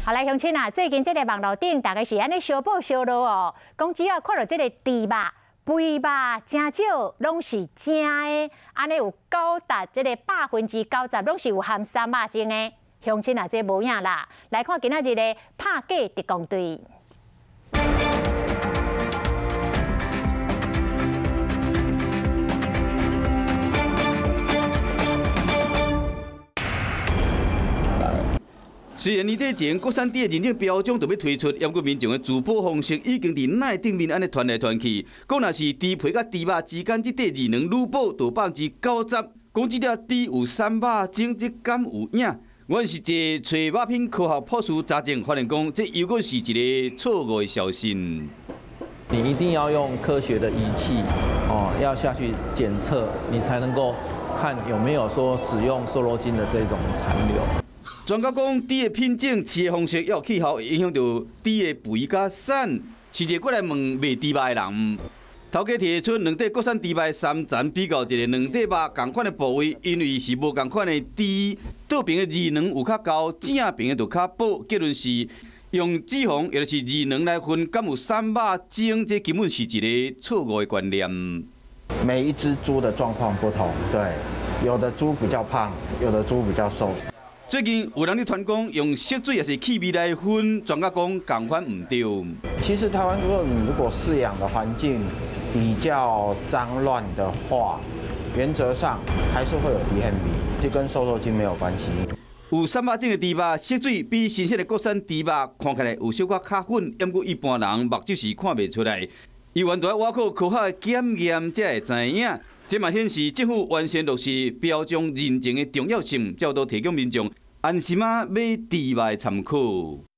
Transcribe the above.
好來，鄉親啊，最近這个網路頂，大家是按呢相報相落哦，講只要看著這个豬肉、肥肉，誠少攏是正的，按呢有高達這个90%攏是有含三肉精的。鄉親啊，這無影啦。來看今仔日的拍假特工隊。雖然年底前國產豬的認證標準就欲推出，毋過民眾的自保方式已經佇奈頂面按呢傳來傳去。講若是豬皮佮豬肉之間這塊二兩女寶就90%，講這隻豬有三肉精，這敢有影？阮是一個揣肉品科學博士查證，發現講這猶閣是一个錯誤的消息。你一定要用科學的儀器哦，要下去檢測，你才能夠看有沒有說使用瘦肉精的這種殘留。專家講，豬的品種、飼的方式，抑有氣候，會影響著豬的肥佮瘦。是一個過來問賣豬肉的人，頭家提出兩塊國產豬肉三層比較一下兩塊肉仝款的部位，因為是無仝款的豬，倒爿的二兩有較厚，正爿的就較薄。結論是用脂肪，抑就是二兩來分，敢有三肉精，這根本是一个錯誤的觀念。每一隻豬的狀況不同，對，有的豬比較胖，有的豬比較瘦。最近有人咧傳講用色水抑是氣味來分，專家講仝款毋對。其實台灣豬肉，你如果飼養的環境比較髒亂的話，原則上還是會有 DHMB，這跟瘦肉精沒有關係。有三肉精的豬肉，色水比新鮮的國產豬肉看起來有小可較粉，毋過一般人目睭是看袂出來。猶原著愛倚靠科學的檢驗才會知影。這嘛顯示政府完善落實標準認證的重要性，才有提供民眾安心仔買豬肉的參考。